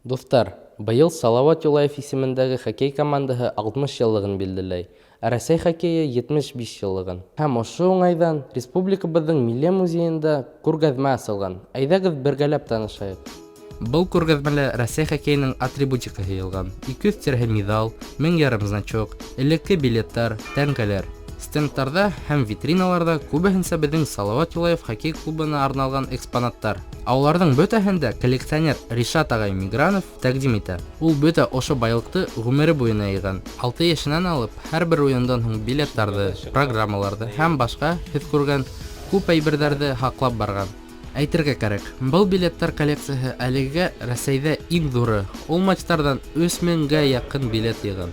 Дуҫтар, быйыл Салауат Юлаев исемендәге хоккей командаһы 60 йыллығын билдәләй, ә Рәсәй хоккейы 75 йыллығын. Һәм ошо уңайҙан республикабыҙҙың Милли музейында күргәҙмә асылған. Әйҙәгеҙ, бергәләп танышайыҡ. Был күргәҙмәлә Рәсәй хоккейының атрибутикаһы йыйылған: 200 тирәһе миҙал, 1500 значок, элекке билеттар, тәңкәләр. Стендтарҙа һәм витриналарҙа күбеһенсә беҙҙең Салауат Юлаев хоккей клубына арналған экспонаттар. Ә уларҙың бөтәһен дә коллекционер Ришат ағай Мигранов тәҡдим итә. Ул бөтә ошо байлыҡты ғүмере буйына йыйған. 6 йәшенән алып, һәр бер уйындан һуң билеттарҙы, программаларҙы һәм башҡа һеҙ күргән күп әйберҙәрҙе һаҡлап барған. Әйтергә кәрәк, был билеттар коллекцияһы әлегә Рәсәйҙә иң ҙуры. Ул матчтарҙан 3000-гә яҡын билет йыйған.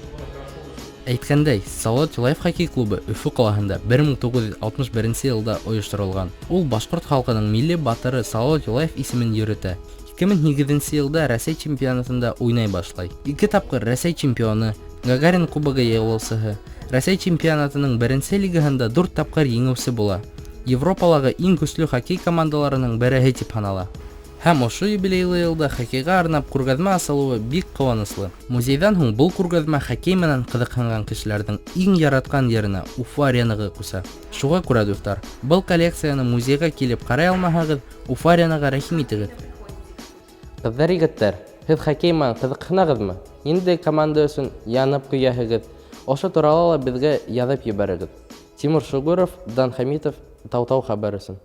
Әйткәндәй, Салауат Юлаев хоккей клубы Өфө ҡалаһында 1961 йылда ойошторолған. Ул башҡорт халҡының милли батыры Салауат Юлаев исемен йөрөтә. 2008 йылда Рәсәй чемпионатында уйнай башлай. Ике тапҡыр Рәсәй чемпионы, Гагарин кубогы яулаусыһы, Рәсәй чемпионатының беренсе лигаһында дүрт тапҡыр еңеүсе була. Европалағы иң көслө хоккей командаларының береһе тип һанала. Һәм ошо юбилейлы йылда хоккейға арнап күргәҙмә асылыуы бик ҡыуаныслы. Музейҙан һуң был күргәҙмә хоккей менән ҡыҙыҡһынған кешеләрҙең иң яратҡан еренә, Уфа Аренаға күсә. Шуға күрә, дуҫтар, был коллекцияны музейға килеп ҡарай алмаһағыҙ, Уфа Аренаға рәхим итегеҙ. Ҡыҙҙар, егеттәр, һеҙ хоккей менән ҡыҙыҡһынағыҙмы? Ниндәй команда өсөн янып көйәһегеҙ? Ошо турала ла беҙгә яҙып ебәрегеҙ. Тимур Шугуров, Дан Хамитов, Таутау хәбәр өсөн.